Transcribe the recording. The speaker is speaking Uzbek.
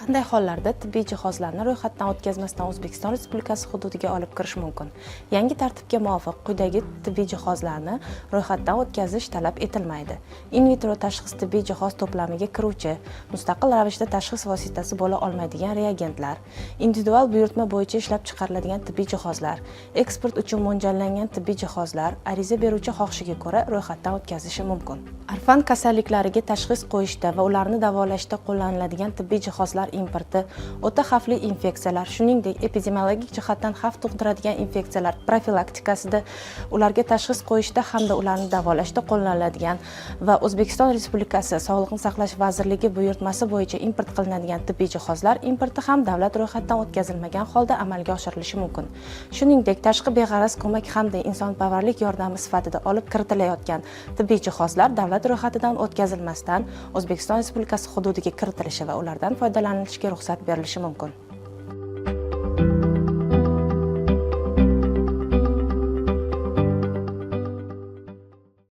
Qanday hollarda tibbiy jihozlarni ro'yxatdan o'tkazmasdan O'zbekiston Respublikasi hududiga olib kirish mumkin? Yangi tartibga muvofiq, quyidagi tibbiy jihozlarni ro'yxatdan o'tkazish talab etilmaydi: in vitro tashxis tibbiy jihoz to'plamiga kiruvchi mustaqil ravishda tashxis vositasi bo'la olmaydigan reagentlar, individual buyurtma bo'yicha ishlab chiqariladigan tibbiy jihozlar, eksport uchun mo'ljallangan tibbiy jihozlar ariza beruvchi xohishiga ko'ra ro'yxatdan o'tkazilishi mumkin. Orfan kasalliklariga tashxis qo'yishda va ularni davolashda qo'llaniladigan tibbiy jihozlar importi, o'ta xavfli infeksiyalar, shuningdek, epidemiologik jihatdan xavf tug'diradigan infeksiyalar profilaktikasida, ularga tashxis qo'yishda hamda ularni davolashda qo'llaniladigan va O'zbekiston Respublikasi Sog'liqni saqlash vazirligi buyurtmasi bo'yicha import qilinadigan tibbiy jihozlar importi ham davlat ro'yxatidan o'tkazilmagan holda amalga oshirilishi mumkin. Shuningdek, tashqi beg'araz ko'mak hamda insonparvarlik yordami sifatida olib kiritilayotgan tibbiy jihozlar davlat ro'yxatidan o'tkazilmasdan O'zbekiston Respublikasi hududiga kiritilishi va ulardan foydalanilishiga ruxsat berilishi mumkin.